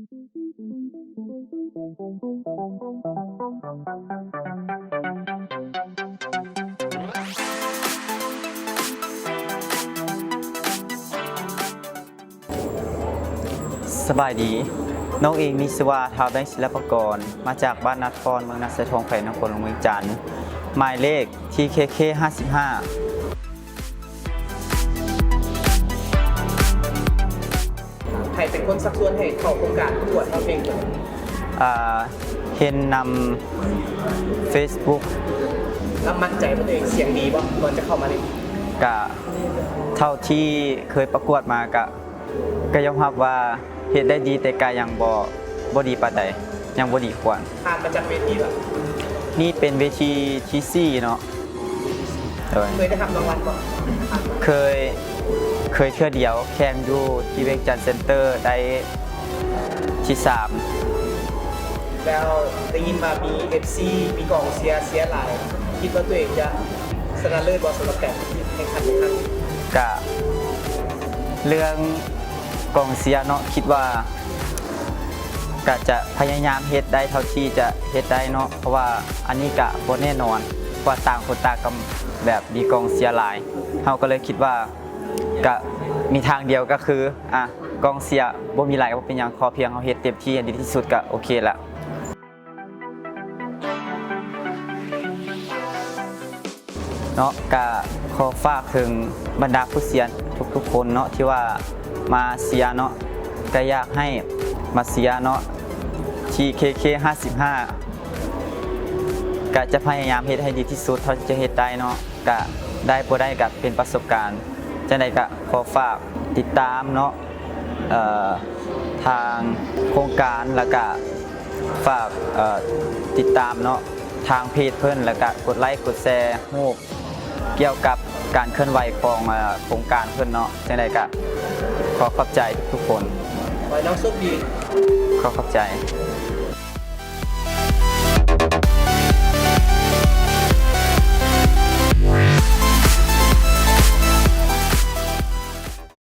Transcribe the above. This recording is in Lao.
ສະບາຍດີ, ນ້ອງເອງມີຊື່ວ່າ ທ້າວ ແບງ ສິລະປະກອນ ມາຈາກບ້ານນາທອນ ເມືອງນາຊາຍທອງ ແຂວງນະຄອນຫຼວງວຽງຈັນ, ໝາຍເລກ ທີເຄເຄ ຫ້າສິບຫ້າ. ໃຜເປັນຄົນຊັກຊວນໃຫ້ເຂົ້າໂຄງການປະກວດຮ້ອງເພງຕົວນີ້? ອ່າ ເຫັນນຳເຟສບຸກ. ແລ້ວໝັ້ນໃຈວ່າຕົວເອງສຽງດີບໍ່ ກ່ອນຈະເຂົ້າມາເລີຍ? ກະເທົ່າທີ່ເຄີຍປະກວດມາ ກະ ກະຍອມຮັບວ່າເຮັດໄດ້ດີ ແຕ່ກະຍັງບໍ່ ບໍ່ດີປານໃດ, ຍັງບໍ່ດີຄວນ. ຜ່ານມາຈັກເວທີແລ້ວ? ນີ້ເປັນເວທີທີສີ່ເນາະ. ໂດຍ. ເຄີຍໄດ້ຮັບລາງວັນບໍ່? ເຄີຍ, ເຄີຍເທື່ອດຽວ, ແຂ່ງຢູ່ທີ່ວຽງຈັນເຊັນເຕີ ໄດ້ທີສາມ. ແລ້ວໄດ້ຍິນວ່າມີເອັຟຊີ ມີກອງເຊຍ ເຊຍຫຼາຍ, ຄິດວ່າຕົວເອງຈະຊະນະເລີດບໍ່ ສຳລັບການແຂ່ງຂັນໃນຄັ້ງນີ້? ກະເລື່ອງກອງເຊຍເນາະ, ຄິດວ່າກະຈະພະຍາຍາມເຮັດໄດ້ເທົ່າທີ່ຈະເຮັດໄດ້ເນາະ, ເພາະວ່າອັນນີ້ກະບໍ່ແນ່ນອນ, ເພາະວ່າຕ່າງຄົນຕ່າງກະແບບມີກອງເຊຍຫຼາຍ, ເຮົາກະເລີຍຄິດວ່າ ກະມີທາງດຽວກະຄື ອາ ກອງເຊຍບໍ່ມີຫຼາຍກະບໍ່ເປັນຫຍັງ, ຂໍພຽງເຮົາເຮັດເຕັມທີ່ໃຫ້ດີທີ່ສຸດກະໂອເຄລະເນາະ. ກະຂໍຝາກເຖິງບັນດາຜູ້ເຊຍທຸກໆຄົນເນາະ ທີ່ວ່າມາເຊຍເນາະ, ກະຢາກໃຫ້ມາເຊຍເນາະ ທີເຄເຄ ຫ້າສິບຫ້າ. ກະຈະພະຍາຍາມເຮັດໃຫ້ດີທີ່ສຸດເທົ່າທີ່ຈະເຮັດໄດ້ເນາະ, ກະໄດ້ບໍ່ໄດ້ກະເປັນປະສົບການ. ຈັ່ງໃດກະຂໍຝາກຕິດຕາມເນາະ ເອີ ທາງໂຄງການ ແລ້ວກະຝາກ ເອີ ຕິດຕາມເນາະ ທາງເພຈເພິ່ນ, ແລ້ວກະກົດໄລກົດແຊຮູບກ່ຽວກັບການເຄື່ອນໄຫວຂອງ ເອີ ໂຄງການເພິ່ນເນາະ. ຈັ່ງໃດກະຂໍຂອບໃຈທຸກໆຄົນ. ຂໍໃຫ້ນ້ອງໂຊກດີ. ຂໍຂອບໃຈ.